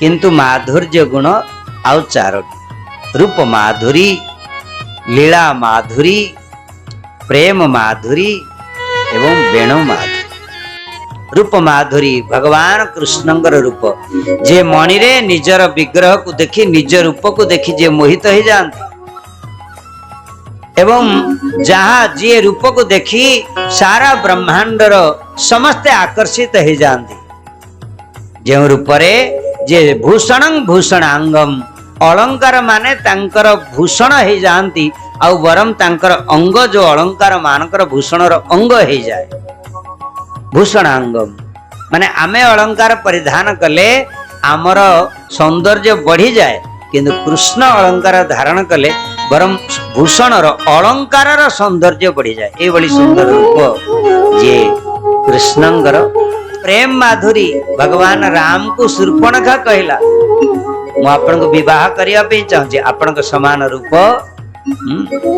କିନ୍ତୁ ମାଧୁର୍ଯ୍ୟ ଗୁଣ ଆଉ ଚାରୋଟି: ରୂପ ମାଧୁରୀ, ଲୀଳା ମାଧୁରୀ, ପ୍ରେମ ମାଧୁରୀ ଏବଂ ବେଣୁ ମାଧୁରୀ। ରୂପ ମାଧୁରୀ, ଭଗବାନ କୃଷ୍ଣଙ୍କର ରୂପ, ଯେ ମଣିରେ ନିଜର ବିଗ୍ରହକୁ ଦେଖି, ନିଜ ରୂପକୁ ଦେଖି ଯିଏ ମୋହିତ ହେଇଯାଆନ୍ତି ଏବଂ ଯାହା ଯିଏ ରୂପକୁ ଦେଖି ସାରା ବ୍ରହ୍ମାଣ୍ଡର ସମସ୍ତେ ଆକର୍ଷିତ ହେଇଯାଆନ୍ତି, ଯେଉଁ ରୂପରେ ଯେ ଭୂଷଣ ଭୂଷଣାଙ୍ଗମ, ଅଳଙ୍କାର ମାନେ ତାଙ୍କର ଭୂଷଣ ହେଇଯାଆନ୍ତି, ଆଉ ବରଂ ତାଙ୍କର ଅଙ୍ଗ ଯୋଉ ଅଳଙ୍କାର ମାନଙ୍କର ଭୂଷଣର ଅଙ୍ଗ ହେଇଯାଏ। ଭୂଷଣାଙ୍ଗମ ମାନେ ଆମେ ଅଳଙ୍କାର ପରିଧାନ କଲେ ଆମର ସୌନ୍ଦର୍ଯ୍ୟ ବଢିଯାଏ, କିନ୍ତୁ କୃଷ୍ଣ ଅଳଙ୍କାର ଧାରଣ କଲେ ବରଂ ଭୂଷଣର ଅଳଙ୍କାରର ସୌନ୍ଦର୍ଯ୍ୟ ବଢିଯାଏ। ଏଇଭଳି ସୁନ୍ଦର ରୂପ ଯିଏ କୃଷ୍ଣଙ୍କର। ପ୍ରେମ ମାଧୁରୀ, ଭଗବାନ ରାମକୁ ଶୂର୍ପଣଖା କହିଲା, ମୁଁ ଆପଣଙ୍କୁ ବିବାହ କରିବା ପାଇଁ ଚାହୁଁଛି, ଆପଣଙ୍କ ସମାନ ରୂପ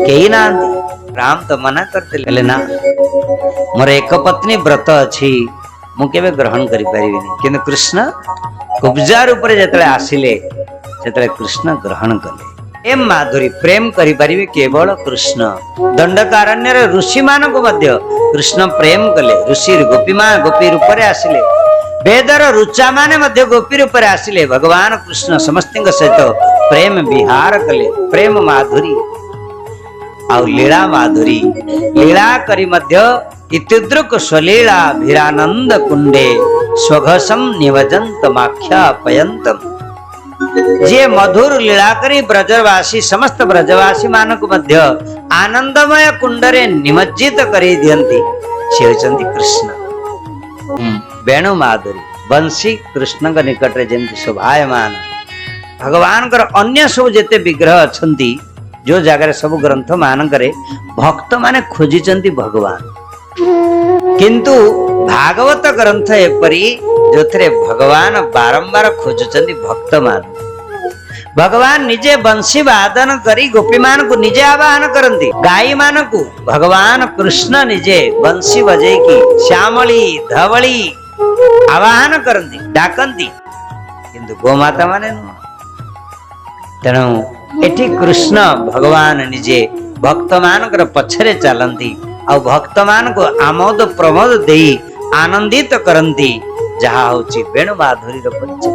କେହି ନାହାନ୍ତି। ରାମ ତ ମନା କରିଦେଲେ, କହିଲେ ନା, ମୋର ଏକ ପତ୍ନୀ ବ୍ରତ ଅଛି, ମୁଁ କେବେ ଗ୍ରହଣ କରିପାରିବିନି। କିନ୍ତୁ କୃଷ୍ଣ କୁବ୍ଜା ରୂପରେ ଯେତେବେଳେ ଆସିଲେ, ସେତେବେଳେ କୃଷ୍ଣ ଗ୍ରହଣ କଲେ। ପ୍ରେମ ମାଧୁରୀ, ପ୍ରେମ କରିପାରିବେ କେବଳ କୃଷ୍ଣ। ଦଣ୍ଡକାରଣ୍ୟରେ ଋଷିମାନଙ୍କୁ ମଧ୍ୟ କୃଷ୍ଣ ପ୍ରେମ କଲେ। ଋଷି ଗୋପୀମା ଗୋପୀ ରୂପରେ ଆସିଲେ, ବେଦର ରୁଚା ମାନେ ମଧ୍ୟ ଗୋପୀ ରୂପରେ ଆସିଲେ। ଭଗବାନ କୃଷ୍ଣ ସମସ୍ତଙ୍କ ସହିତ ପ୍ରେମ ବିହାର କଲେ। ପ୍ରେମ ମାଧୁରୀ। ଆଉ ଲୀଳା ମାଧୁରୀ, ଲୀଳା କରି ମଧ୍ୟ ଇତ୍ୟୁଦ୍ରୁକ ସ୍ୱଲୀଳା ଭୀରାନନ୍ଦ କୁଣ୍ଡେ ସ୍ୱଘସମ ନିମଜନ୍ତ ମାଖ୍ୟାପୟନ୍ତମ, ଯିଏ ମଧୁର ଲୀଳା କରି ବ୍ରଜବାସୀ, ସମସ୍ତ ବ୍ରଜବାସୀ ମାନଙ୍କୁ ମଧ୍ୟ ଆନନ୍ଦମୟ କୁଣ୍ଡରେ ନିମଜ୍ଜିତ କରି ଦିଅନ୍ତି, ସେ ହେଉଛନ୍ତି କୃଷ୍ଣ। ବେଣୁ ମାଧୁରୀ, ବଂଶୀ କୃଷ୍ଣଙ୍କ ନିକଟରେ ଯେମିତି ଶୋଭାୟମାନ। ଭଗବାନଙ୍କର ଅନ୍ୟ ସବୁ ଯେତେ ବିଗ୍ରହ ଅଛନ୍ତି, ଯୋଉ ଜାଗାରେ ସବୁ ଗ୍ରନ୍ଥ ମାନଙ୍କରେ ଭକ୍ତମାନେ ଖୋଜିଛନ୍ତି ଭଗବାନ, କିନ୍ତୁ ଭାଗବତ ଗ୍ରନ୍ଥ ଏପରି ଯୋଉଥିରେ ଭଗବାନ ବାରମ୍ବାର ଖୋଜୁଛନ୍ତି ଭକ୍ତମାନ। ଭଗବାନ ନିଜେ ବଂଶୀ ବାଦନ କରି ଗୋପୀମାନଙ୍କୁ ନିଜେ ଆବାହନ କରନ୍ତି, ଗାଈ ମାନଙ୍କୁ ଭଗବାନ କୃଷ୍ଣ ନିଜେ ବଂଶୀ ବଜେଇକି ଶ୍ୟାମଳୀ ଧବଳୀ ଆବାହନ କରନ୍ତି, ଡାକନ୍ତି, କିନ୍ତୁ ଗୋମାତା ମାନେ ନୁହଁ। ତେଣୁ ଏଠି କୃଷ୍ଣ ଭଗବାନ ନିଜେ ଭକ୍ତମାନଙ୍କର ପଛରେ ଚାଲନ୍ତି ଆଉ ଭକ୍ତମାନଙ୍କୁ ଆମୋଦ ପ୍ରମୋଦ ଦେଇ ଆନନ୍ଦିତ କରନ୍ତି, ଯାହା ହଉଛି ବେଣୁ ମାଧୁରୀର ପରିଚୟ।